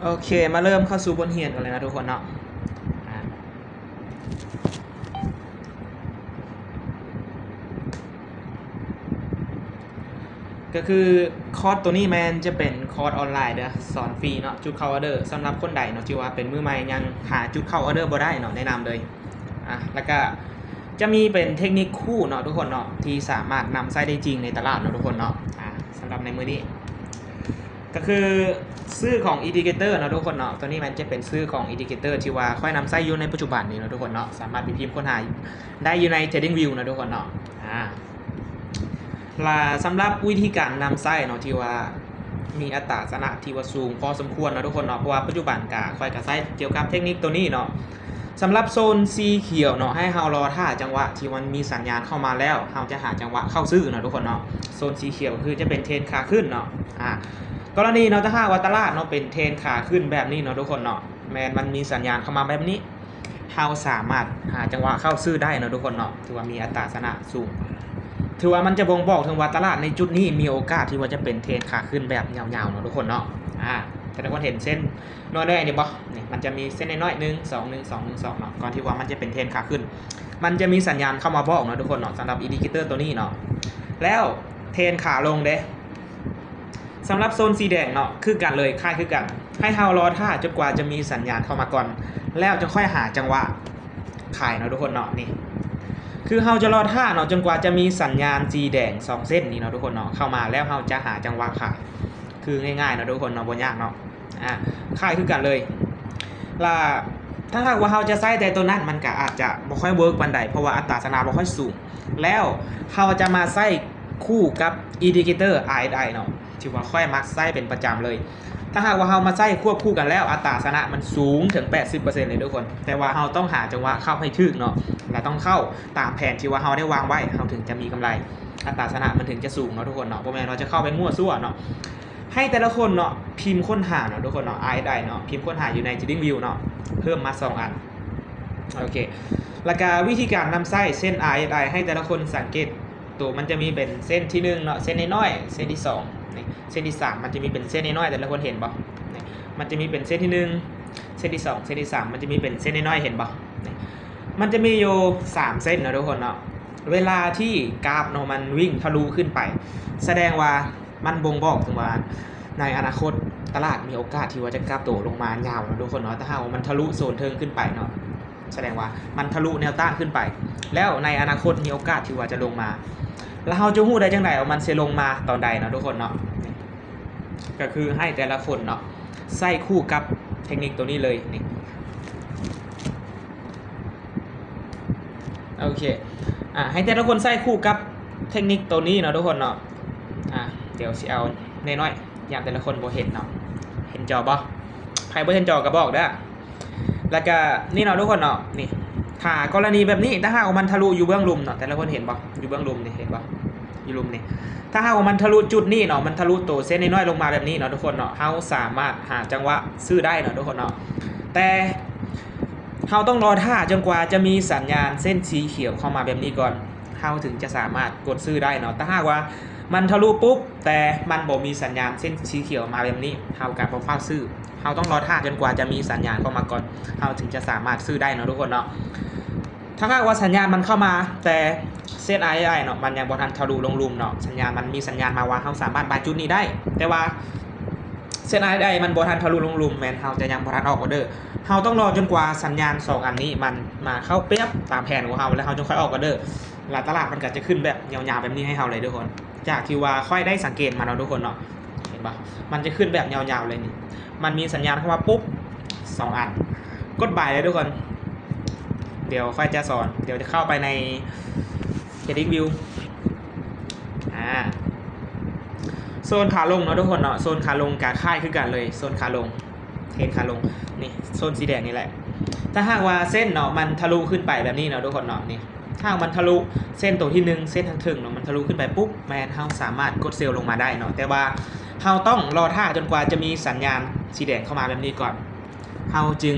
ໂອເຄ ມາເລີ່ມເຂົ້າສູ່ບົດຮຽນກັນເລີຍເນາະທຸກຄົນເນາະ. ອາ ກໍຄືຄອດໂຕນີ້ແມ່ນຈະເປັນຄອດອອນລາຍເດີ້ ສອນຟຣີເນາະ ຈຸດເຂົ້າອອເດີ. ສຳລັບຄົນໃດເນາະທີ່ວ່າເປັນມືໃໝ່ ຍັງຫາຈຸດເຂົ້າອອເດີບໍ່ໄດ້ເນາະ ແນະນຳເລີຍ. ອາ ແລ້ວກະຈະມີເປັນເທັກນິກຄູ່ເນາະທຸກຄົນເນາະ ທີ່ສາມາດນຳໃຊ້ໄດ້ຈິງໃນຕະຫຼາດເນາະທຸກຄົນເນາະ. ອາ ສຳລັບໃນມື້ນີ້ ກໍຄືຊື່ຂອງອິນດິເຄເຕີເນາະທຸກຄົນເນາະ. ໂຕນີ້ມັນຈະເປັນຊື່ຂອງອິນດິເຄເຕີທີ່ວ່າຂ້ອຍນຳໃຊ້ຢູ່ໃນປັດຈຸບັນນີ້ເນາະທຸກຄົນເນາະ. ສາມາດໄປພິມຄົ້ນຫາໄດ້ຢູ່ໃນເທຣດດິ້ງວິວເນາະທຸກຄົນເນາະ. ອາ ລະ ສຳລັບວິທີການນຳໃຊ້ເນາະ ທີ່ວ່າມີອັດຕາຊະນະທີ່ວ່າສູງພໍສົມຄວນເນາະທຸກຄົນເນາະ. ເພາະວ່າປັດຈຸບັນກະ ຂ້ອຍກະໃຊ້ກ່ຽວກັບເທັກນິກໂຕນີ້ເນາະ. ສຳລັບໂຊນສີຂຽວເນາະ ໃຫ້ເຮົາລໍຖ້າຈັງຫວະທີ່ມັນມີສັນຍານເຂົ້າມາແລ້ວ ເຮົາຈະຫາຈັງຫວະເຂົ້າຊື້ເນາະທຸກຄົນເນາະ. ໂຊນສີຂຽວຄືຈະເປັນເທຣນຂາຂຶ້ນເນາະ. ອາ ກໍລະນີເນາະ ຖ້າຫາກວ່າຕະຫຼາດເນາະເປັນເທຣນຂາຂຶ້ນແບບນີ້ເນາະທຸກຄົນເນາະ ແມ່ນມັນມີສັນຍານເຂົ້າມາແບບນີ້ ເຮົາສາມາດຫາຈັງຫວະເຂົ້າຊື້ໄດ້ເນາະທຸກຄົນເນາະ. ຖືວ່າມີອັດຕາຊະນະສູງ ຖືວ່າມັນຈະບົ່ງບອກເຖິງວ່າຕະຫຼາດໃນຈຸດນີ້ມີໂອກາດທີ່ວ່າຈະເປັນເທຣນຂາຂຶ້ນແບບຍາວໆເນາະທຸກຄົນເນາະ. ອາ ແຕ່ລະຄົນເຫັນເສັ້ນນ້ອຍໆນີ້ບໍ່? ນີ້ ມັນຈະມີເສັ້ນນ້ອຍໆ ໜຶ່ງ ສອງ ໜຶ່ງ ສອງ ໜຶ່ງ ສອງເນາະ ກ່ອນທີ່ວ່າມັນຈະເປັນເທຣນຂາຂຶ້ນ ມັນຈະມີສັນຍານເຂົ້າມາບອກເນາະທຸກຄົນເນາະ. ສຳລັບອິນດິເຄເຕີໂຕນີ້ເນາະ ແລ້ວເທຣນຂາລົງເດ້ ສຳລັບໂຊນສີແດງເນາະ ຄືກັນເລີຍ ຄ້າຍຄືກັນ ໃຫ້ເຮົາລໍຖ້າຈົນກວ່າຈະມີສັນຍານເຂົ້າມາກ່ອນ ແລ້ວຈະຄ່ອຍຫາຈັງຫວະຂາຍເນາະທຸກຄົນເນາະ. ນີ້ ຄືເຮົາຈະລໍຖ້າເນາະ ຈົນກວ່າຈະມີສັນຍານສີແດງສອງເສັ້ນນີ້ເນາະທຸກຄົນເນາະ ເຂົ້າມາ ແລ້ວເຮົາຈະຫາຈັງຫວະຂາຍ. ຄືງ່າຍໆເນາະທຸກຄົນເນາະ ບໍ່ຍາກເນາະ. ອາ ຄ້າຍຄືກັນເລີຍ ລະ ຖ້າຫາກວ່າເຮົາຈະໃຊ້ແຕ່ໂຕນັ້ນ ມັນກະອາດຈະບໍ່ຄ່ອຍເວີກປານໃດ ເພາະວ່າອັດຕາຊະນະບໍ່ຄ່ອຍສູງ. ແລ້ວເຮົາຈະມາໃຊ້ຄູ່ກັບອິນດິເຄເຕີ ອາ ເອັສ ໄອ ເນາະ ທີ່ວ່າຂ້ອຍມັກໃຊ້ເປັນປະຈຳເລີຍ. ຖ້າຫາກວ່າເຮົາມາໃຊ້ຄວບຄູ່ກັນແລ້ວ ອັດຕາຊະນະມັນສູງເຖິງແປດສິບເປີເຊັນເລີຍທຸກຄົນ. ແຕ່ວ່າເຮົາຕ້ອງຫາຈັງຫວະເຂົ້າໃຫ້ຖືກເນາະ ແລະ ຕ້ອງເຂົ້າຕາມແຜນທີ່ວ່າເຮົາໄດ້ວາງໄວ້ ເຮົາເຖິງຈະມີກຳໄລ ອັດຕາຊະນະມັນເຖິງຈະສູງເນາະທຸກຄົນເນາະ. ບໍ່ແມ່ນວ່າຈະເຂົ້າໄປມົ້ວຊັ້ວເນາະ. ໃຫ້ແຕ່ລະຄົນເນາະ ພິມຄົ້ນຫາເນາະທຸກຄົນເນາະ ອາ ເອັສ ໄອ ເນາະ ພິມຄົ້ນຫາຢູ່ໃນ Trading View ເນາະ ເພີ່ມມາສອງອັນ. ໂອເຄ ແລ້ວກະວິທີການນຳໃຊ້ເສັ້ນ ອາ ເອັສ ໄອ ໃຫ້ແຕ່ລະຄົນສັງເກດໂຕ ມັນຈະມີເປັນເສັ້ນທີໜຶ່ງເນາະ ເສັ້ນນ້ອຍໆ ເສັ້ນທີສອງ ນີ້ ເສັ້ນທີສາມ ມັນຈະມີເປັນເສັ້ນນ້ອຍໆ ແຕ່ລະຄົນເຫັນບໍ່? ນີ້ ມັນຈະມີເປັນເສັ້ນທີໜຶ່ງ ເສັ້ນທີສອງ ເສັ້ນທີສາມ ມັນຈະມີເປັນເສັ້ນນ້ອຍໆ ເຫັນບໍ່? ນີ້ ມັນຈະມີຢູ່ສາມເສັ້ນເນາະທຸກຄົນເນາະ. ເວລາທີ່ກາຟເນາະ ມັນວິ່ງທະລຸຂຶ້ນໄປ ສະແດງວ່າ ມັນບົ່ງບອກເຖິງວ່າໃນອະນາຄົດຕະຫຼາດມີໂອກາດທີ່ວ່າຈະກັບໂຕລົງມາຍາວເນາະທຸກຄົນເນາະ. ຖ້າຫາກວ່າມັນທະລຸໂຊນເທິງຂຶ້ນໄປເນາະ ສະແດງວ່າມັນທະລຸແນວຕ້ານຂຶ້ນໄປ ແລ້ວໃນອະນາຄົດມີໂອກາດທີ່ວ່າຈະລົງມາ. ແລ້ວເຮົາຈະຮູ້ໄດ້ຈັ່ງໃດວ່າມັນຊິລົງມາຕອນໃດເນາະທຸກຄົນເນາະ? ນີ້ ກໍຄືໃຫ້ແຕ່ລະຄົນເນາະ ໃຊ້ຄູ່ກັບເທັກນິກໂຕນີ້ເລີຍ ນີ້. ໂອເຄ ອາ ໃຫ້ແຕ່ລະຄົນໃຊ້ຄູ່ກັບເທັກນິກໂຕນີ້ເນາະທຸກຄົນເນາະ. ອາ ດຽວຊິເອົານ້ອຍໆ ຢ້ານແຕ່ລະຄົນບໍ່ເຫັນເນາະ. ເຫັນຈໍບໍ່? ໃຜບໍ່ເຫັນຈໍກໍບອກເດີ້. ແລ້ວກະນີ້ເນາະທຸກຄົນເນາະ ນີ້ ຖ້າກໍລະນີແບບນີ້ ຖ້າຫາກວ່າມັນທະລຸຢູ່ເບື້ອງລຸ່ມເນາະ ແຕ່ລະຄົນເຫັນບໍ່? ຢູ່ເບື້ອງລຸ່ມນີ້ ເຫັນບໍ່? ຢູ່ລຸ່ມນີ້ ຖ້າຫາກວ່າມັນທະລຸຈຸດນີ້ເນາະ ມັນທະລຸໂຕເສັ້ນນ້ອຍໆລົງມາແບບນີ້ເນາະທຸກຄົນເນາະ ເຮົາສາມາດຫາຈັງຫວະຊື້ໄດ້ເນາະທຸກຄົນເນາະ. ແຕ່ເຮົາຕ້ອງລໍຖ້າຈົນກວ່າຈະມີສັນຍານເສັ້ນສີຂຽວເຂົ້າມາແບບນີ້ກ່ອນ ເຮົາເຖິງຈະສາມາດກົດຊື້ໄດ້ເນາະ. ຖ້າຫາກວ່າມັນທະລຸປຸບ ແຕ່ມັນບໍ່ມີສັນຍານເສັ້ນສີຂຽວມາແບບນີ້ ເຮົາກໍບໍ່ຟ້າວຊື້ ເຮົາຕ້ອງລໍຖ້າຈົນກວ່າຈະມີສັນຍານເຂົ້າມາກ່ອນ ເຮົາເຖິງຈະສາມາດຊື້ໄດ້ເນາະທຸກຄົນເນາະ. ຖ້າຫາກວ່າສັນຍານມັນເຂົ້າມາ ແຕ່ເສັ້ນ ອາ ເອັສ ໄອ ເນາະ ມັນຍັງບໍ່ທັນທະລຸລົງລຸ່ມເນາະ ສັນຍານ ມັນມີສັນຍານມາວ່າເຮົາສາມາດບາຍຈຸດນີ້ໄດ້ ແຕ່ວ່າເສັ້ນ ອາ ເອັສ ໄອ ມັນບໍ່ທັນທະລຸລົງລຸ່ມ ແມ່ນເຮົາຈະຍັງບໍ່ທັນອອກອອເດີ. ເຮົາຕ້ອງລໍຈົນກວ່າສັນຍານສອງອັນນີ້ມັນມາເຂົ້າປຽບຕາມແຜນຂອງເຮົາ ແລ້ວເຮົາຈຶ່ງຄ່ອຍອອກອອເດີ ແລ້ວຕະຫຼາດມັນກໍຈະຂຶ້ນແບບຍາວໆແບບນີ້ໃຫ້ເຮົາເລີຍທຸກຄົນ. ຈາກທີ່ວ່າຂ້ອຍໄດ້ສັງເກດມາເນາະທຸກຄົນເນາະ ເຫັນບໍ່? ມັນຈະຂຶ້ນແບບຍາວໆເລີຍນີ້ ມັນມີສັນຍານເຂົ້າມາປຸບ ສອງອັນ ກົດບາຍເລີຍທຸກຄົນ. ດຽວຂ້ອຍຈະສອນ ດຽວຈະເຂົ້າໄປໃນ Trading View ອາ ໂຊນຂາລົງເນາະທຸກຄົນເນາະ ໂຊນຂາລົງກະຄ້າຍຄືກັນເລີຍ ໂຊນຂາລົງ ເທຣນຂາລົງ ນີ້ ໂຊນສີແດງນີ້ແຫຼະ. ຖ້າຫາກວ່າເສັ້ນເນາະ ມັນທະລຸຂຶ້ນໄປແບບນີ້ເນາະທຸກຄົນເນາະ ນີ້ ຖ້າມັນທະລຸເສັ້ນໂຕທີໜຶ່ງ ເສັ້ນທາງເທິງເນາະ ມັນທະລຸຂຶ້ນໄປປຸບ ແມ່ນເຮົາສາມາດກົດເຊວລົງມາໄດ້ເນາະ. ແຕ່ວ່າເຮົາຕ້ອງລໍຖ້າຈົນກວ່າຈະມີສັນຍານສີແດງເຂົ້າມາແບບນີ້ກ່ອນ ເຮົາຈຶ່ງ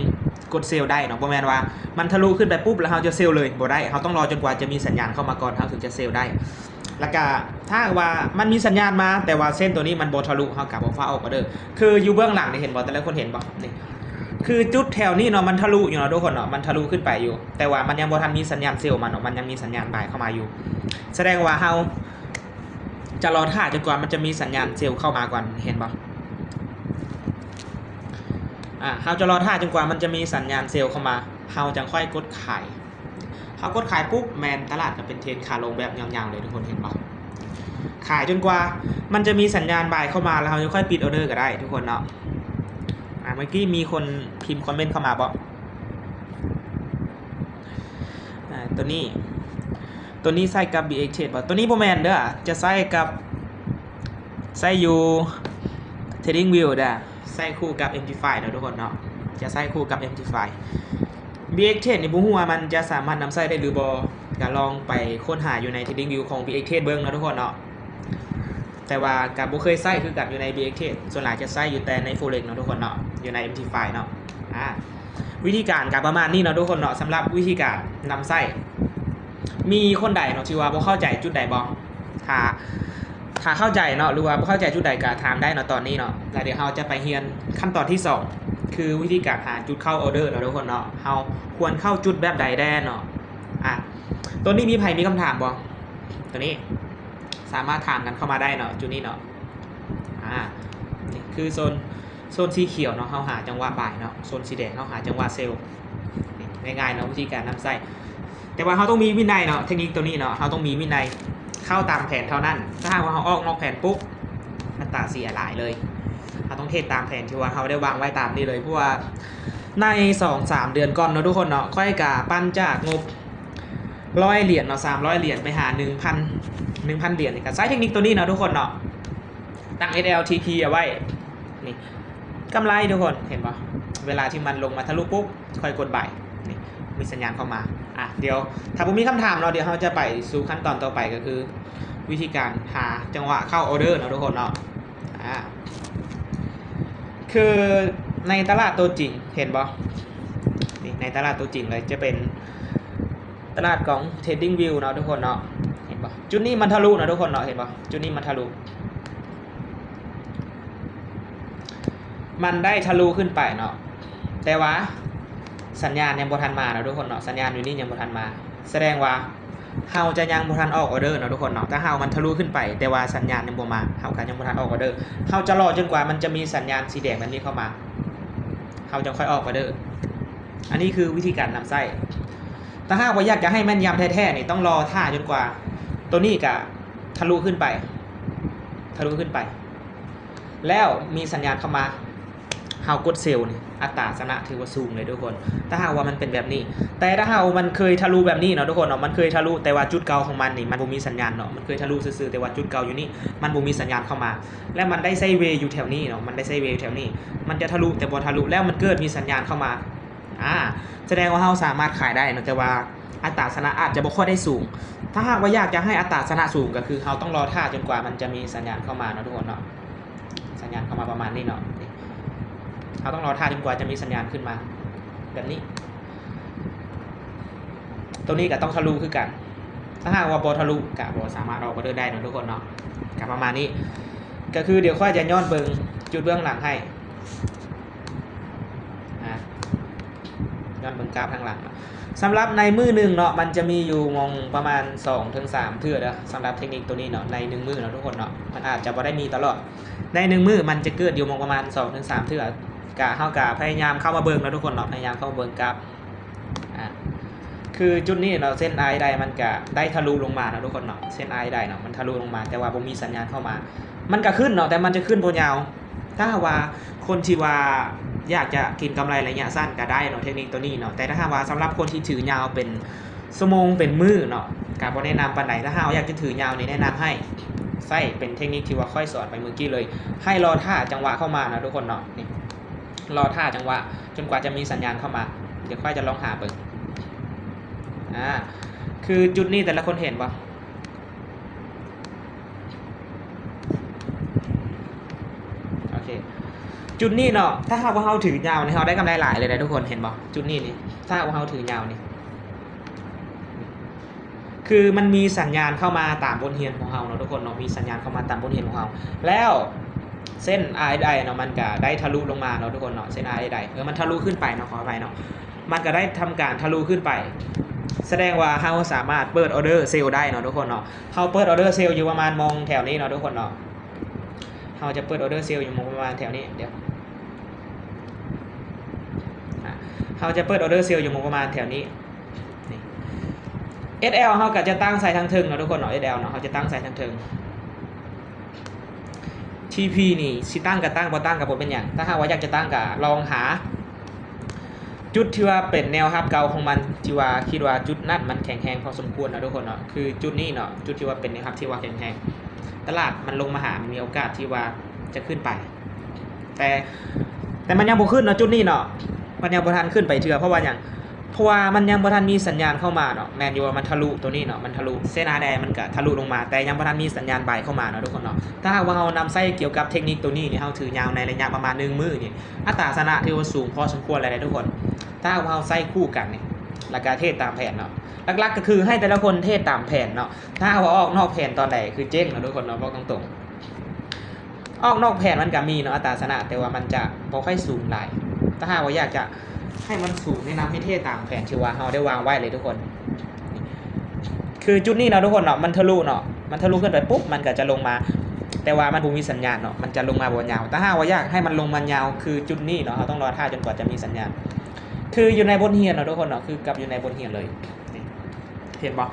ກົດເຊວໄດ້ເນາະ. ບໍ່ແມ່ນວ່າມັນທະລຸຂຶ້ນໄປປຸບ ແລ້ວເຮົາຈະເຊວເລີຍ ບໍ່ໄດ້ ເຮົາຕ້ອງລໍຈົນກວ່າຈະມີສັນຍານເຂົ້າມາກ່ອນ ເຮົາເຖິງຈະເຊວໄດ້. ແລ້ວກະຖ້າຫາກວ່າມັນມີສັນຍານມາ ແຕ່ວ່າເສັ້ນໂຕນີ້ມັນບໍ່ທະລຸ ເຮົາກະບໍ່ຟ້າວອອກອອເດີ. ຄືຢູ່ເບື້ອງຫຼັງນີ້ ເຫັນບໍ່? ແຕ່ລະຄົນເຫັນບໍ່? ນີ້ ຄືຈຸດແຖວນີ້ເນາະ ມັນທະລຸຢູ່ເນາະທຸກຄົນເນາະ, ມັນທະລຸຂຶ້ນໄປຢູ່ ແຕ່ວ່າມັນຍັງບໍ່ທັນມີສັນຍານເຊວມາເນາະ, ມັນຍັງມີສັນຍານບາຍເຂົ້າມາຢູ່. ສະແດງວ່າເຮົາຈະລໍຖ້າຈົນກວ່າມັນຈະມີສັນຍານເຊວເຂົ້າມາກ່ອນ, ເຫັນບໍ່? ອາ ເຮົາຈະລໍຖ້າຈົນກວ່າມັນຈະມີສັນຍານເຊວເຂົ້າມາ, ເຮົາຈັ່ງຄ່ອຍກົດຂາຍ. ເຮົາກົດຂາຍປຸບ ແມ່ນຕະຫຼາດກໍເປັນເທຣນຂາລົງແບບຍາວໆເລີຍ ທຸກຄົນເຫັນບໍ່? ຂາຍຈົນກວ່າມັນຈະມີສັນຍານບາຍເຂົ້າມາ ແລ້ວເຮົາຈະຄ່ອຍປິດອອເດີກໍໄດ້ ທຸກຄົນເນາະ. ອາ ເມື່ອກີ້ມີຄົນພິມຄອມເມັນເຂົ້າມາບໍ່? ອາ ໂຕນີ້ ໂຕນີ້ໃຊ້ກັບ ບີເອັກເທຣດ ບໍ່? ໂຕນີ້ບໍ່ແມ່ນເດີ້ ຈະໃຊ້ກັບ ໃຊ້ຢູ່ TradingView ເດີ້ ໃຊ້ຄູ່ກັບ ເອັມທີໄຟ ເນາະ ທຸກຄົນເນາະ, ຈະໃຊ້ຄູ່ກັບ ເອັມທີໄຟ. ບີເອັກເທຣດ ນີ້ບໍ່ຮູ້ວ່າມັນຈະສາມາດນຳໃຊ້ໄດ້ຫຼືບໍ່, ກໍລອງໄປຄົ້ນຫາຢູ່ໃນ TradingView ຂອງ ບີເອັກເທຣດ ເບິ່ງເນາະ ທຸກຄົນເນາະ. ແຕ່ວ່າກໍບໍ່ເຄີຍໃຊ້ຄືກັນຢູ່ໃນ ບີເອັກເທຣດ ສ່ວນຫຼາຍຈະໃຊ້ຢູ່ແຕ່ໃນ Forex ເນາະ ທຸກຄົນເນາະ, ຢູ່ໃນ ເອັມທີໄຟ ເນາະ. ອາ ວິທີການກໍປະມານນີ້ເນາະ ທຸກຄົນເນາະ. ສຳລັບວິທີການນຳໃຊ້ ມີຄົນໃດເນາະທີ່ວ່າບໍ່ເຂົ້າໃຈຈຸດໃດບໍ່? ຖ້າ ຖ້າເຂົ້າໃຈເນາະ ຫຼືວ່າບໍ່ເຂົ້າໃຈຈຸດໃດກໍຖາມໄດ້ເນາະຕອນນີ້ເນາະ, ແລ້ວດຽວເຮົາຈະໄປຮຽນຂັ້ນຕອນທີສອງ ຄືວິທີການຫາຈຸດເຂົ້າອອເດີເນາະ ທຸກຄົນເນາະ. ເຮົາຄວນເຂົ້າຈຸດແບບໃດແດ່ເນາະ? ອາ ໂຕນີ້ມີໃຜມີຄຳຖາມບໍ່? ໂຕນີ້ສາມາດຖາມກັນເຂົ້າມາໄດ້ເນາະ ຈຸດນີ້ເນາະ. ອາ ນີ້ຄືໂຊນ ໂຊນສີຂຽວເນາະ ເຮົາຫາຈັງຫວະບາຍເນາະ, ໂຊນສີແດງເຮົາຫາຈັງຫວະເຊວ. ນີ້ ງ່າຍໆເນາະ ວິທີການນຳໃຊ້, ແຕ່ວ່າເຮົາຕ້ອງມີວິໄນເນາະ. ເທັກນິກໂຕນີ້ເນາະ ເຮົາຕ້ອງມີວິໄນ ເຂົ້າຕາມແຜນເທົ່ານັ້ນ. ຖ້າຫາກວ່າເຮົາອອກນອກແຜນປຸບ ອັດຕາເສຍຫຼາຍເລີຍ. ເຮົາຕ້ອງເທຣດຕາມແຜນທີ່ວ່າເຮົາໄດ້ວາງໄວ້ຕາມນີ້ເລີຍ, ເພາະວ່າໃນສອງສາມເດືອນກ່ອນເນາະ ທຸກຄົນເນາະ, ຂ້ອຍກະປັ່ນຈາກງົບຮ້ອຍຫຼຽນເນາະ ສາມຮ້ອຍຫຼຽນ ໄປຫາໜຶ່ງພັນ ໜຶ່ງພັນຫຼຽນນີ້ ກະໃຊ້ເທັກນິກໂຕນີ້ເນາະ ທຸກຄົນເນາະ. ຕັ້ງ ເອັສ ແອລ ທີ ພີ ເອົາໄວ້ ນີ້ ກຳໄລ ທຸກຄົນເຫັນບໍ່? ເວລາທີ່ມັນລົງມາທະລຸປຸບ ຄ່ອຍກົດບາຍ ນີ້ ມີສັນຍານເຂົ້າມາ. ອາ ດຽວ ຖ້າບໍ່ມີຄຳຖາມເນາະ ດຽວເຮົາຈະໄປສູ່ຂັ້ນຕອນຕໍ່ໄປ ກໍຄືວິທີການຫາຈັງຫວະເຂົ້າອອເດີເນາະ ທຸກຄົນເນາະ. ອາ ຄືໃນຕະຫຼາດຕົວຈິງ ເຫັນບໍ່? ນີ້ ໃນຕະຫຼາດຕົວຈິງເລີຍ ຈະເປັນ ຕະຫຼາດຂອງ TradingView ເນາະ ທຸກຄົນເນາະ. ເຫັນບໍ່? ຈຸດນີ້ມັນທະລຸເນາະ ທຸກຄົນເນາະ, ເຫັນບໍ່? ຈຸດນີ້ມັນທະລຸ ມັນໄດ້ທະລຸຂຶ້ນໄປເນາະ, ແຕ່ວ່າສັນຍານຍັງບໍ່ທັນມາເນາະ ທຸກຄົນເນາະ, ສັນຍານຢູ່ນີ້ຍັງບໍ່ທັນມາ. ສະແດງວ່າເຮົາຈະຍັງບໍ່ທັນອອກອອເດີເນາະ ທຸກຄົນເນາະ. ຖ້າເຮົາມັນທະລຸຂຶ້ນໄປ ແຕ່ວ່າສັນຍານຍັງບໍ່ມາ ເຮົາກໍຍັງບໍ່ທັນອອກອອເດີ. ເຮົາຈະລໍຈົນກວ່າມັນຈະມີສັນຍານສີແດງແບບນີ້ເຂົ້າມາ ເຮົາຈຶ່ງຄ່ອຍອອກອອເດີ. ອັນນີ້ຄືວິທີການນຳໃຊ້. ຖ້າຫາກວ່າຢາກຈະໃຫ້ແມ່ນຢຳແທ້ໆນີ້ ຕ້ອງລໍຖ້າຈົນກວ່າໂຕນີ້ກະທະລຸຂຶ້ນໄປ ທະລຸຂຶ້ນໄປ ແລ້ວມີສັນຍານເຂົ້າມາ ເຮົາກົດເຊວນີ້ ອັດຕາຊະນະຖືວ່າສູງເລີຍທຸກຄົນ. ຖ້າຫາກວ່າມັນເປັນແບບນີ້ ແຕ່ຖ້າຫາກວ່າມັນເຄີຍທະລຸແບບນີ້ເນາະ ທຸກຄົນເນາະ, ມັນເຄີຍທະລຸ ແຕ່ວ່າຈຸດເກົ່າຂອງມັນນີ້ ມັນບໍ່ມີສັນຍານເນາະ, ມັນເຄີຍທະລຸຊື່ໆ ແຕ່ວ່າຈຸດເກົ່າຢູ່ນີ້ ມັນບໍ່ມີສັນຍານເຂົ້າມາ ແລ້ວມັນໄດ້ໄຊເວຢູ່ແຖວນີ້ເນາະ, ມັນໄດ້ໄຊເວຢູ່ແຖວນີ້ ມັນຈະທະລຸແຕ່ບໍ່ທະລຸ ແລ້ວມັນເກີດມີສັນຍານເຂົ້າມາ ອາ ສະແດງວ່າເຮົາສາມາດຂາຍໄດ້ເນາະ, ແຕ່ວ່າອັດຕາຊະນະອາດຈະບໍ່ຄ່ອຍໄດ້ສູງ. ຖ້າຫາກວ່າຢາກຈະໃຫ້ອັດຕາຊະນະສູງ ກໍຄືເຮົາຕ້ອງລໍຖ້າຈົນກວ່າມັນຈະມີສັນຍານເຂົ້າມາເນາະ ທຸກຄົນເນາະ, ສັນຍານເຂົ້າມາປະມານນີ້ເນາະ. ນີ້ ເຮົາຕ້ອງລໍຖ້າຈົນກວ່າຈະມີສັນຍານຂຶ້ນມາແບບນີ້. ໂຕນີ້ກໍຕ້ອງທະລຸຄືກັນ. ຖ້າຫາກວ່າບໍ່ທະລຸກໍບໍ່ສາມາດອອກອອເດີໄດ້ເນາະ ທຸກຄົນເນາະ. ກໍປະມານນີ້ ກໍຄືດຽວຂ້ອຍຈະຍ້ອນເບິ່ງຈຸດເບື້ອງຫຼັງໃຫ້ ອາ ຍ້ອນເບິ່ງກາບທາງຫຼັງເນາະ. ສຳລັບໃນມື້ໜຶ່ງເນາະ ມັນຈະມີຢູ່ໝ່ອງປະມານສອງເຖິງສາມເທື່ອເດີ້ ສຳລັບເທັກນິກໂຕນີ້ເນາະ, ໃນໜຶ່ງມື້ເນາະ ທຸກຄົນເນາະ, ມັນອາດຈະບໍ່ໄດ້ມີຕະຫຼອດ. ໃນໜຶ່ງມື້ມັນຈະເກີດຢູ່ໝ່ອງປະມານສອງເຖິງສາມເທື່ອ. ກະ ເຮົາກະພະຍາຍາມເຂົ້າມາເບິ່ງເນາະ ທຸກຄົນເນາະ, ພະຍາຍາມເຂົ້າມາເບິ່ງກາບ ອາ ຄືຈຸດນີ້ເນາະ ເສັ້ນອາຍໄດມັນກະໄດ້ທະລຸລົງມາເນາະ ທຸກຄົນເນາະ, ເສັ້ນອາຍໄດເນາະ ມັນທະລຸລົງມາ ແຕ່ວ່າບໍ່ມີສັນຍານເຂົ້າມາ. ມັນກະຂຶ້ນເນາະ ແຕ່ມັນຈະຂຶ້ນບໍ່ຍາວ. ຖ້າຫາກວ່າຄົນທີ່ວ່າຢາກຈະເກັງກຳໄລໄລຍະສັ້ນກະໄດ້ເນາະ ເທັກນິກໂຕນີ້ເນາະ, ແຕ່ຖ້າຫາກວ່າສຳລັບຄົນທີ່ຖືຍາວເປັນຊົ່ວໂມງເປັນມື້ເນາະ ກະບໍ່ແນະນຳປານໃດ. ຖ້າຫາກວ່າຢາກຈະຖືຍາວນີ້ ແນະນຳໃຫ້ໃຊ້ເປັນເທັກນິກທີ່ວ່າຂ້ອຍສອນໄປເມື່ອກີ້ເລີຍ, ໃຫ້ລໍຖ້າຈັງຫວະເຂົ້າມາເນາະ ທຸກຄົນເນາະ. ນີ້ ລໍຖ້າຈັງຫວະຈົນກວ່າຈະມີສັນຍານເຂົ້າມາ. ດຽວຂ້ອຍຈະລອງຫາເບິ່ງ ອາ ຄືຈຸດນີ້ແຕ່ລະຄົນເຫັນບໍ່? ໂອເຄ ຈຸດນີ້ເນາະ ຖ້າຫາກວ່າເຮົາຖືຍາວນີ້ ເຮົາໄດ້ກຳໄລຫຼາຍເລີຍນະ ທຸກຄົນເຫັນບໍ່? ຈຸດນີ້ນີ້ ຖ້າຫາກວ່າເຮົາຖືຍາວນີ້ ຄືມັນມີສັນຍານເຂົ້າມາຕາມບົດຮຽນຂອງເຮົາເນາະທຸກຄົນເນາະ, ມີສັນຍານເຂົ້າມາຕາມບົດຮຽນຂອງເຮົາ ແລ້ວເສັ້ນ ອາຣ໌ເອສໄອ ເນາະ ມັນກະໄດ້ທະລຸລົງມາເນາະທຸກຄົນເນາະ, ເສັ້ນ ອາຣ໌ເອສໄອ ເອີ ມັນທະລຸຂຶ້ນໄປເນາະ, ຂໍອະໄພເນາະ, ມັນກະໄດ້ທຳການທະລຸຂຶ້ນໄປ ສະແດງວ່າເຮົາສາມາດເປີດອໍເດີເຊວໄດ້ເນາະທຸກຄົນເນາະ. ເຮົາເປີດອໍເດີເຊວຢູ່ປະມານໝ່ອງແຖວນີ້ເນາະທຸກຄົນເນາະ, ເຮົາຈະເປີດອໍເດີເຊວຢູ່ໝ່ອງປະມານແຖວນີ້ ດຽວ ອາ ເຮົາຈະເປີດອໍເດີເຊວຢູ່ໝ່ອງປະມານແຖວນີ້. ນີ້ ເອສແອລ ເຮົາກະຈະຕັ້ງໃສ່ທາງເທິງເນາະທຸກຄົນເນາະ, ເອສແອລ ເນາະ ເຮົາຈະຕັ້ງໃສ່ທາງເທິງ. ທີພີ ນີ້ຊິຕັ້ງກະຕັ້ງ ບໍ່ຕັ້ງກະບໍ່ເປັນຫຍັງ, ຖ້າຫາກວ່າຢາກຈະຕັ້ງກະລອງຫາຈຸດທີ່ວ່າເປັນແນວຮັບເກົ່າຂອງມັນ ທີ່ວ່າຄິດວ່າຈຸດນັ້ນມັນແຂງແຮງພໍສົມຄວນເນາະທຸກຄົນເນາະ, ຄືຈຸດນີ້ເນາະ ຈຸດທີ່ວ່າເປັນແນວຮັບທີ່ວ່າແຂງແຮງ ຕະຫຼາດມັນລົງມາຫາ ມັນມີໂອກາດທີ່ວ່າຈະຂຶ້ນໄປ ແຕ່ ແຕ່ມັນຍັງບໍ່ຂຶ້ນເນາະ ຈຸດນີ້ເນາະ, ມັນຍັງບໍ່ທັນຂຶ້ນໄປເທື່ອ. ເພາະວ່າຫຍັງ? ເພາະວ່າມັນຍັງບໍ່ທັນມີສັນຍານເຂົ້າມາເນາະ. ແມ່ນຢູ່ວ່າມັນທະລຸໂຕນີ້ເນາະ, ມັນທະລຸເສັ້ນ ອາຣ໌ເອສໄອ ມັນກະທະລຸລົງມາ ແຕ່ຍັງບໍ່ທັນມີສັນຍານບາຍເຂົ້າມາເນາະທຸກຄົນເນາະ. ຖ້າຫາກວ່າເຮົານຳໃຊ້ກ່ຽວກັບເທັກນິກໂຕນີ້ນີ້ ເຮົາຖືຍາວໃນໄລຍະປະມານໜຶ່ງມື້ນີ້ ອັດຕາຊະນະຖືວ່າສູງພໍສົມຄວນແລ້ວເດ້ທຸກຄົນ ຖ້າຫາກວ່າເຮົາໃຊ້ຄູ່ກັນນີ້ ແລ້ວກະເທຣດຕາມແຜນເນາະ. ຫຼັກໆກະຄືໃຫ້ແຕ່ລະຄົນເທຣດຕາມແຜນເນາະ, ຖ້າຫາກວ່າອອກນອກແຜນຕອນໃດຄືເຈັງເນາະທຸກຄົນເນາະ, ບອກຕົງໆ ອອກນອກແຜນມັນກະມີເນາະ ອັດຕາຊະນະ, ແຕ່ວ່າມັນຈະບໍ່ຄ່ອຍສູງຫຼາຍ. ຖ້າຫາກວ່າຢາກຈະໃຫ້ມັນສູງ ແນະນຳໃຫ້ເທຣດຕາມແຜນທີ່ວ່າເຮົາໄດ້ວາງໄວ້ເລີຍທຸກຄົນ. ຄືຈຸດນີ້ເນາະທຸກຄົນເນາະ, ມັນທະລຸເນາະ, ມັນທະລຸຂຶ້ນໄປປຸບ ມັນກະຈະລົງມາ, ແຕ່ວ່າມັນບໍ່ມີສັນຍານເນາະ, ມັນຈະລົງມາບໍ່ຍາວ. ຖ້າຫາກວ່າຢາກໃຫ້ມັນລົງມາຍາວຄືຈຸດນີ້ເນາະ, ເຮົາຕ້ອງລໍຖ້າຈົນກວ່າຈະມີສັນຍານ. ຄືຢູ່ໃນບົດຮຽນເນາະທຸກຄົນເນາະ, ຄືກັບຢູ່ໃນບົດຮຽນເລີຍ. ນີ້ ເຫັນບໍ່?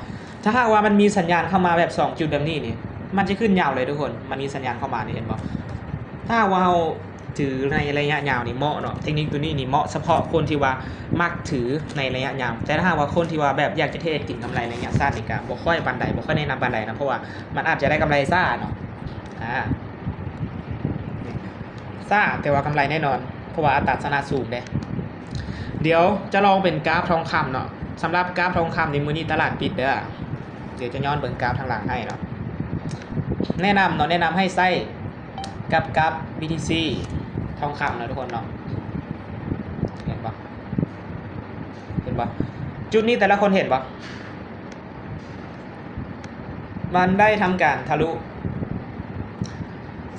ຖ້າຫາກວ່າມັນມີສັນຍານເຂົ້າມາແບບສອງຈຸດແບບນີ້ນີ້ ມັນຈະຂຶ້ນຍາວເລີຍທຸກຄົນ, ມັນມີສັນຍານເຂົ້າມານີ້ ເຫັນບໍ່? ຖ້າຫາກວ່າເຮົາຖືໃນໄລຍະຍາວນີ້ເໝາະເນາະ, ເທັກນິກໂຕນີ້ນີ້ເໝາະສະເພາະຄົນທີ່ວ່າມັກຖືໃນໄລຍະຍາວ. ແຕ່ຖ້າຫາກວ່າຄົນທີ່ວ່າແບບຢາກຈະເທຣດກິນກຳໄລໄລຍະສັ້ນນີ້ກະບໍ່ຄ່ອຍປານໃດ, ບໍ່ຄ່ອຍແນະນຳປານໃດນະ, ເພາະວ່າມັນອາດຈະໄດ້ກຳໄລຊ້າເນາະ. ອາ ຊ້າ ແຕ່ວ່າກຳໄລແນ່ນອນ ເພາະວ່າອັດຕາຊະນະສູງເດ້. ດຽວຈະລອງເປັນກາຟທອງຄຳເນາະ. ສຳລັບກາຟທອງຄຳນີ້ ມື້ນີ້ຕະຫຼາດປິດເດີ. ດຽວຈະຍ້ອນເບິ່ງກາຟທາງຫຼັງໃຫ້ເນາະ. ແນະນຳເນາະ, ແນະນຳໃຫ້ໃຊ້ກັບກາຟ ບີທີຊີ ທອງຄຳເນາະທຸກຄົນເນາະ. ເຫັນບໍ່? ເຫັນບໍ່? ຈຸດນີ້ແຕ່ລະຄົນເຫັນບໍ່? ມັນໄດ້ທຳການທະລຸ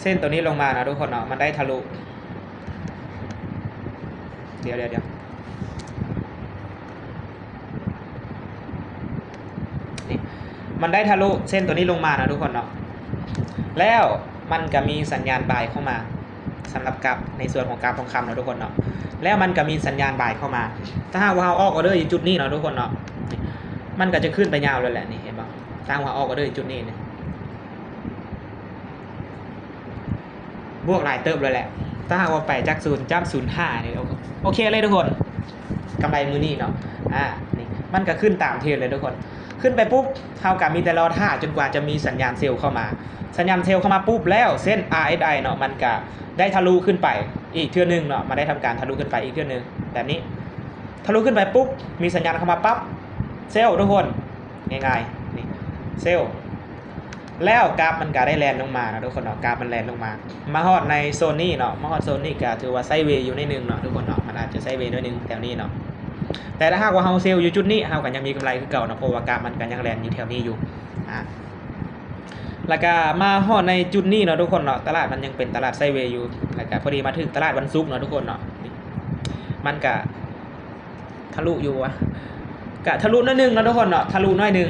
ເສັ້ນໂຕນີ້ລົງມາເນາະທຸກຄົນເນາະ, ມັນໄດ້ທະລຸ ດຽວ ດຽວ ດຽວ ນີ້ ມັນໄດ້ທະລຸເສັ້ນໂຕນີ້ລົງມາເນາະທຸກຄົນເນາະ, ແລ້ວມັນກະມີສັນຍານບາຍເຂົ້າມາ. ສຳລັບກາຟ ໃນສ່ວນຂອງກາຟທອງຄຳເນາະທຸກຄົນເນາະ, ແລ້ວມັນກະມີສັນຍານບາຍເຂົ້າມາ. ຖ້າຫາກວ່າເຮົາອອກອໍເດີຢູ່ຈຸດນີ້ເນາະທຸກຄົນເນາະ, ມັນກະຈະຂຶ້ນໄປຍາວເລີຍແຫຼະ ນີ້ ເຫັນບໍ່? ຖ້າຫາກວ່າອອກອໍເດີຢູ່ຈຸດນີ້ນີ້ ບວກຫຼາຍເຕີບເລີຍແຫຼະ. ຖ້າຫາກວ່າໄປຈາກສູນຈ້ຳສູນຫ້ານີ້ ໂອເຄເລີຍທຸກຄົນ, ກຳໄລມື້ນີ້ເນາະ. ອາ ນີ້ ມັນກະຂຶ້ນຕາມເທຣນເລີຍທຸກຄົນ, ຂຶ້ນໄປປຸບ ເຮົາກະມີແຕ່ລໍຖ້າຈົນກວ່າຈະມີສັນຍານເຊວເຂົ້າມາ. ສັນຍານເຊວເຂົ້າມາປຸບແລ້ວ ເສັ້ນ ອາຣ໌ເອສໄອ ເນາະ ມັນກະໄດ້ທະລຸຂຶ້ນໄປອີກເທື່ອໜຶ່ງເນາະ, ມາໄດ້ທຳການທະລຸຂຶ້ນໄປອີກເທື່ອໜຶ່ງແບບນີ້. ທະລຸຂຶ້ນໄປປຸບ ມີສັນຍານເຂົ້າມາປັບ ເຊວທຸກຄົນ, ງ່າຍໆ ນີ້ ເຊວ. ແລ້ວກາຟມັນກະໄດ້ແລ່ນລົງມາເນາະທຸກຄົນເນາະ, ກາຟມັນແລ່ນລົງມາ ມາຮອດໃນໂຊນນີ້ເນາະ, ມາຮອດໂຊນນີ້ກະຖືວ່າໄຊເວຢູ່ໜ້ອຍໜຶ່ງເນາະທຸກຄົນເນາະ, ມັນອາດຈະໄຊເວໜ້ອຍໜຶ່ງແຖວນີ້ເນາະ. ແຕ່ຖ້າຫາກວ່າເຮົາເຊວຢູ່ຈຸດນີ້ ເຮົາກະຍັງມີກຳໄລຄືເກົ່າເນາະ, ເພາະວ່າກາຟມັນກະຍັງແລ່ນຢູ່ແຖວນີ້ຢູ່. ອາ ແລ້ວກະມາຮອດໃນຈຸດນີ້ເນາະທຸກຄົນເນາະ, ຕະຫຼາດມັນຍັງເປັນຕະຫຼາດໄຊເວຢູ່, ແລ້ວກະພໍດີມາຖືກຕະຫຼາດວັນສຸກເນາະທຸກຄົນເນາະ. ນີ້ ມັນກະທະລຸຢູ່ວະ, ກະທະລຸໜ້ອຍໜຶ່ງເນາະທຸກຄົນເນາະ, ທະລຸໜ້ອຍໜຶ່ງ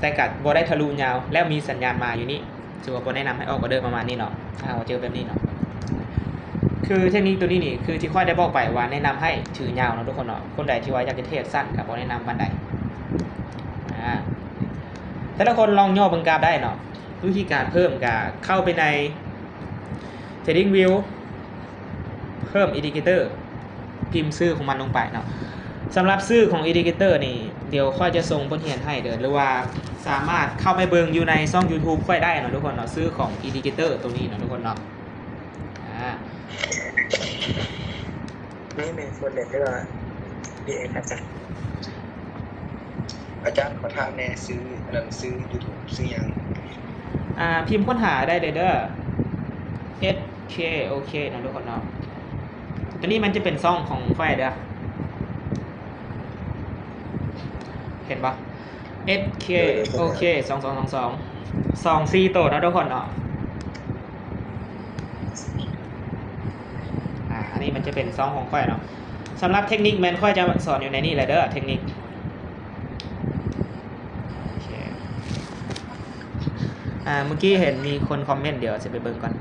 ແຕ່ກະບໍ່ໄດ້ທະລຸຍາວ. ແລ້ວມີສັນຍານມາຢູ່ນີ້ ຖືວ່າບໍ່ແນະນຳໃຫ້ອອກອໍເດີປະມານນີ້ເນາະ, ຖ້າຫາກວ່າເຈີແບບນີ້ເນາະ. ຄືເທັກນິກໂຕນີ້ນີ້ ຄືທີ່ຂ້ອຍໄດ້ບອກໄປວ່າແນະນຳໃຫ້ຖືຍາວເນາະທຸກຄົນເນາະ, ຄົນໃດທີ່ວ່າຢາກຈະເທຣດສັ້ນກະບໍ່ແນະນຳປານໃດ. ອາ ແຕ່ລະຄົນລອງຫຍໍ້ເບິ່ງກາຟໄດ້ເນາະ. ວິທີການເພີ່ມກະເຂົ້າໄປໃນ Trading View ເພີ່ມ Indicator ພິມຊື່ຂອງມັນລົງໄປເນາະ. ສຳລັບຊື່ຂອງ Indicator ນີ້ ດຽວຂ້ອຍຈະສົ່ງບົດຮຽນໃຫ້ເດີ ຫຼືວ່າສາມາດເຂົ້າໄປເບິ່ງຢູ່ໃນຊ່ອງ YouTube ຂ້ອຍໄດ້ເນາະທຸກຄົນເນາະ, ຊື່ຂອງ Indicator ໂຕນີ້ເນາະທຸກຄົນເນາະ. ອາ ນີ້ແມ່ນຄົນເດ ຫຼືວ່າ ດີເອັມ ອາຈານ? ອາຈານ ຂໍຖາມແດ່ ຊື່ ອັນນັ້ນ ຊື່ YouTube ຊື່ຫຍັງ? ອາ ພິມຄົ້ນຫາໄດ້ເລີຍເດີ ເອັສເຄ ໂອເຄ ເນາະທຸກຄົນເນາະ. ໂຕນີ້ມັນຈະເປັນຊ່ອງຂອງຂ້ອຍເດີ ເຫັນບໍ່? ເອັສເຄ ໂອເຄ ສອງສອງສອງສອງ ສອງສີ່ໂຕເນາະທຸກຄົນເນາະ. ອາ ອັນນີ້ມັນຈະເປັນຊ່ອງຂອງຂ້ອຍເນາະ. ສຳລັບເທັກນິກແມ່ນຂ້ອຍຈະສອນຢູ່ໃນນີ້ແຫຼະເດີ ເທັກນິກ. ໂອເຄ ອາ ເມື່ອກີ້ເຫັນມີຄົນຄອມເມັນ ດຽວຊິໄປເບິ່ງກ່ອນ.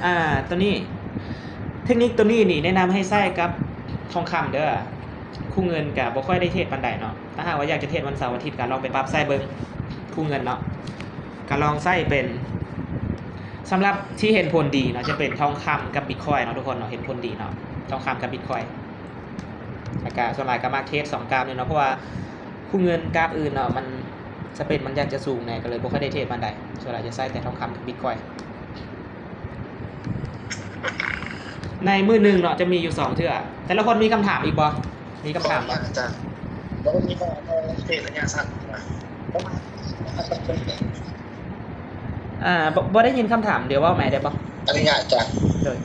ອາ ໂຕນີ້ ເທັກນິກໂຕນີ້ນີ້ແນະນຳໃຫ້ໃຊ້ກັບທອງຄຳເດີ. ຄູ່ເງິນກະບໍ່ຄ່ອຍໄດ້ເທຣດປານໃດເນາະ. ຖ້າຫາກວ່າຢາກຈະເທຣດວັນເສົາອາທິດ ກະລອງໄປປັບໃຊ້ເບິ່ງ ຄູ່ເງິນເນາະ. ກະລອງໃຊ້ເປັນ ສຳລັບທີ່ເຫັນຜົນດີເນາະ ຈະເປັນທອງຄຳກັບບິດຄອຍເນາະທຸກຄົນເນາະ. ເຫັນຜົນດີເນາະ ທອງຄຳກັບບິດຄອຍ. ແລ້ວກະສ່ວນຫຼາຍກະມັກເທຣດສອງກາບນີ້ເນາະ ເພາະວ່າຄູ່ເງິນກາບອື່ນເນາະ ມັນສະເປັນມັນຢາກຈະສູງແດ່ ກະເລີຍບໍ່ຄ່ອຍໄດ້ເທຣດປານໃດ. ສ່ວນຫຼາຍຈະໃຊ້ແຕ່ທອງຄຳກັບບິດຄອຍ. ໃນມື້ໜຶ່ງເນາະ ຈະມີຢູ່ສອງເທື່ອ. ແຕ່ລະຄົນມີຄຳຖາມອີກບໍ່? ມີຄຳຖາມບໍ່? ອາຈານ ບໍ່ມີ ເທຣດໄລຍະສັ້ນ ອ່າ ບໍ່ ບໍ່ໄດ້ຍິນຄຳຖາມ ດຽວເວົ້າໃໝ່ໄດ້ບໍ່? ອະນຸຍາດ ອາຈານ. ໂດຍ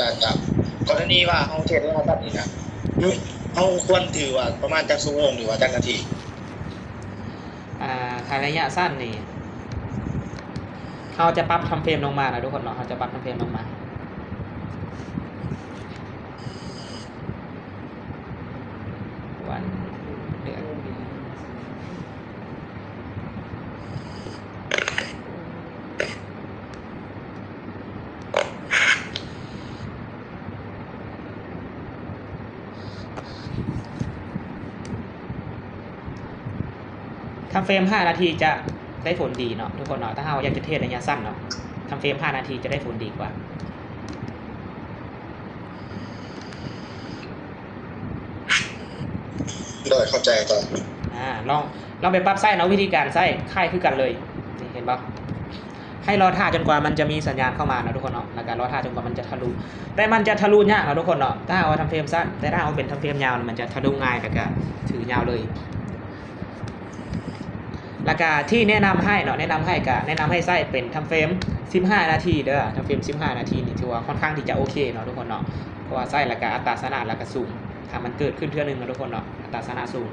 ອາຈານ ກໍລະນີວ່າເຮົາເທຣດໄລຍະສັ້ນນີ້ນະ ເຮົາຄວນຖືວ່າປະມານຈັກຊົ່ວໂມງ ຫຼືວ່າຈັກນາທີ? ອາ ຖ້າໄລຍະສັ້ນນີ້ ເຮົາຈະປັບທຳເຟຣມລົງມານະທຸກຄົນເນາະ. ເຮົາຈະປັບທຳເຟຣມລົງມາ ວັນເດືອນ ທຳເຟຣມຫ້ານາທີຈະໄດ້ຜົນດີເນາະທຸກຄົນເນາະ. ຖ້າເຮົາຢາກຈະເທຣດໄລຍະສັ້ນເນາະ ທຳເຟຣມຫ້ານາທີຈະໄດ້ຜົນດີກວ່າ. ໂດຍ ເຂົ້າໃຈອາຈານ. ອາ ລອງ ລອງໄປປັບໃຊ້ເນາະ ວິທີການໃຊ້ຄ້າຍຄືກັນເລີຍ ນີ້ ເຫັນບໍ່? ໃຫ້ລໍຖ້າຈົນກວ່າມັນຈະມີສັນຍານເຂົ້າມາເນາະທຸກຄົນເນາະ ແລ້ວກະລໍຖ້າຈົນກວ່າມັນຈະທະລຸ ແຕ່ມັນຈະທະລຸຍາກເນາະທຸກຄົນເນາະ ຖ້າຫາກວ່າທຳເຟຣມສັ້ນ. ແຕ່ຖ້າຫາກວ່າເປັນທຳເຟຣມຍາວ ມັນຈະທະລຸງ່າຍ ແລ້ວກະຖືຍາວເລີຍ. ແລ້ວກະທີ່ແນະນຳໃຫ້ເນາະ ແນະນຳໃຫ້ ກະແນະນຳໃຫ້ໃຊ້ເປັນທຳເຟຣມສິບຫ້ານາທີເດີ. ທຳເຟຣມສິບຫ້ານາທີນີ້ຖືວ່າຄ່ອນຂ້າງທີ່ຈະໂອເຄເນາະທຸກຄົນເນາະ ເພາະວ່າໃຊ້ແລ້ວກະອັດຕາຊະນະແລ້ວກະສູງ ຖ້າມັນເກີດຂຶ້ນເທື່ອໜຶ່ງເນາະທຸກຄົນເນາະ ອັດຕາຊະນະສູງ.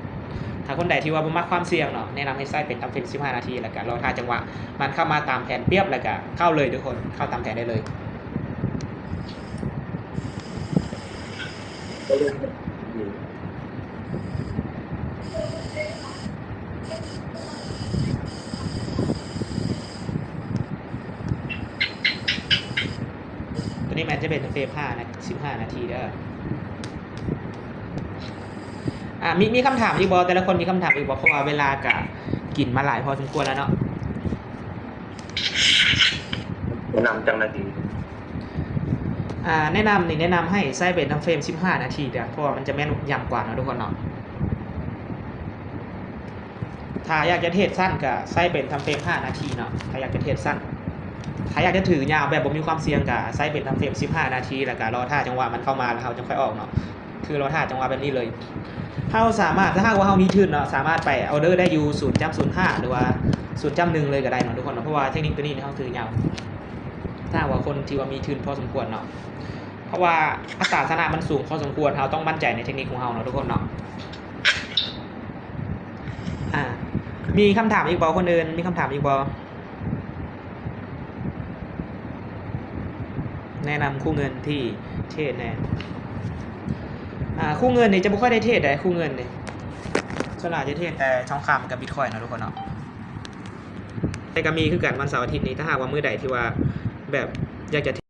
ຖ້າຄົນໃດທີ່ວ່າບໍ່ມັກຄວາມສ່ຽງເນາະ ແນະນຳໃຫ້ໃຊ້ເປັນທຳເຟຣມສິບຫ້ານາທີ ແລ້ວກະລໍຖ້າຈັງຫວະມັນເຂົ້າມາຕາມແຜນປຽບ ແລ້ວກະເຂົ້າເລີຍທຸກຄົນ ເຂົ້າຕາມແຜນໄດ້ເລີຍ. ໂຕນີ້ມັນຈະເປັນເຟຣມຫ້ານະ ສິບຫ້ານາທີເດີ. ອາ ມີ ມີຄຳຖາມອີກບໍ່? ແຕ່ລະຄົນມີຄຳຖາມອີກບໍ່? ເພາະວ່າເວລາກະກິນມາຫຼາຍພໍສົມຄວນແລ້ວເນາະ. ແນະນຳຈັກນາທີ? ອາ ແນະນຳນີ້ ແນະນຳໃຫ້ໃຊ້ເປັນທຳເຟຣມສິບຫ້ານາທີເດີ ເພາະວ່າມັນຈະແມ່ນຢຳກວ່າເນາະທຸກຄົນເນາະ. ຖ້າຢາກຈະເທຣດສັ້ນກະໃຊ້ເປັນທຳເຟຣມຫ້ານາທີເນາະ ຖ້າຢາກຈະເທຣດສັ້ນ. ຖ້າຢາກຈະຖືຍາວແບບບໍ່ມີຄວາມສ່ຽງກະໃຊ້ເປັນທຳເຟຣມສິບຫ້ານາທີ ແລ້ວກະລໍຖ້າຈັງຫວະມັນເຂົ້າມາ ແລ້ວເຮົາຈຶ່ງຄ່ອຍອອກເນາະ. ຄືລໍຖ້າຈັງຫວະແບບນີ້ເລີຍ. ເຮົາສາມາດ ຖ້າຫາກວ່າເຮົາມີທຶນເນາະ ສາມາດໄປອໍເດີໄດ້ຢູ່ສູນຈຸດສູນຫ້າ ຫຼືວ່າສູນຈຸດໜຶ່ງເລີຍກະໄດ້ເນາະທຸກຄົນເນາະ ເພາະວ່າເທັກນິກໂຕນີ້ເຮົາຖືຍາວ. ຖ້າຫາກວ່າຄົນທີ່ວ່າມີທຶນພໍສົມຄວນເນາະ ເພາະວ່າອັດຕາຊະນະມັນສູງພໍສົມຄວນ ເຮົາຕ້ອງໝັ້ນໃຈໃນເທັກນິກຂອງເຮົາເນາະທຸກຄົນເນາະ. ອາ ມີຄຳຖາມອີກບໍ່? ຄົນອື່ນມີຄຳຖາມອີກບໍ່? ແນະນຳຄູ່ເງິນທີ່ເທຣດແດ່. ອາ ຄູ່ເງິນນີ້ຈະບໍ່ຄ່ອຍໄດ້ເທຣດໃດ ຄູ່ເງິນນີ້ ສ່ວນຫຼາຍຈະເທຣດແຕ່ທອງຄຳກັບບິດຄອຍເນາະທຸກຄົນເນາະ. ແຕ່ກະມີຄືກັນ ວັນເສົາອາທິດນີ້ ຖ້າຫາກວ່າມື້ໃດທີ່ວ່າແບບຢາກຈະເທ